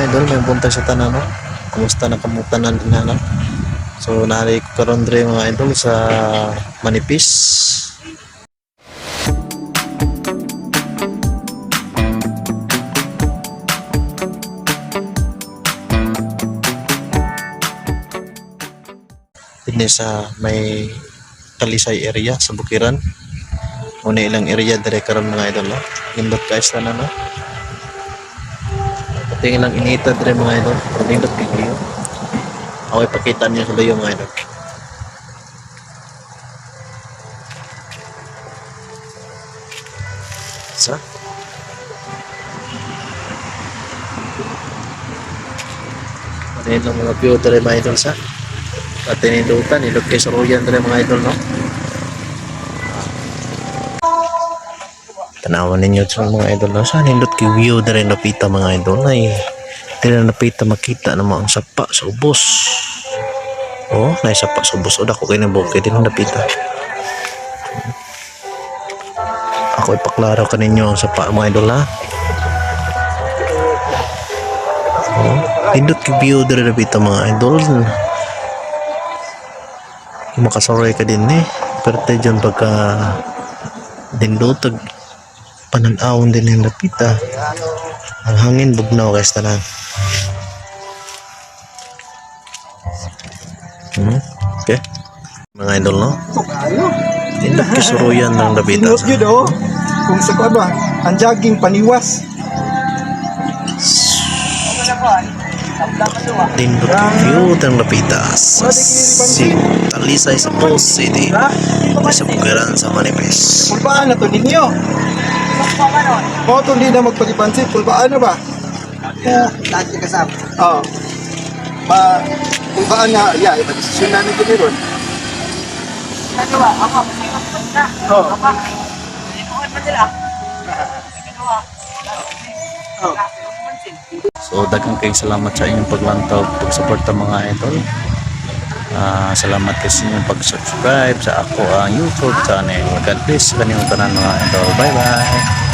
Mga idol, may buntag sa tanan, no? Kumusta na kamo tanan din, no? So naari ko karon dre, mga idol, sa Manipis. Dinhi sa may Talisay area sa Bukiran. Muna ilang area dire karon, mga idol, no? Nindot kaayo sa tanan, no? Pati ilang inita dire, mga idol. Pero nindot kaayo. Ako ipakita niyo sa layo, mga idol. Sa? Ano yun lang mga view dire, mga idol, sa? Pati nindutan, nindot kay Saruyan dire, mga idol, no? Tanawan ninyo sa mga idol, no? Sa nindot kay view dire napita, mga idol, ay dire napita makita na mo ang sapa sa ubos. Oh, na sapa sa ubos. O dako kay nang bukid din napita. Ako ipaklaro kaninyo ang sapa, mga idol, ha. Oh, nindot kay view dire napita, mga idol. Makasaroy ka din eh. Pero dyan pagka dindotag pananawon din yung lapita. Ang hangin bugnaw guys tanan. Okay. Mga idol, no? Kayo. Tindog kisuruyan ng lapita. Sinot yun oh. Kung sa kuwan ba, ang jogging paniwas. Tindog view ng lapita. Sa si Talisay sa Paul City. Ha? Sa Bukiran sa Manipis. Pulbaan na to ninyo. O, to hindi na magpalipansin. Pulbaan na ba? Lagi kasama. Oo. Ma, pulbaan nga, yeah, iba desisyon namin din ron. Nagawa, ako, kasi na. Oo. Ako, nilikuhan man sila. Nagawa. Oo. So daghang kayong salamat sa inyong paglantaw, pagsuporta, mga idol. Ah, salamat kay sa inyong pag-subscribe sa ako ang YouTube channel. God bless sa kanilang tanan, mga idol. Bye bye.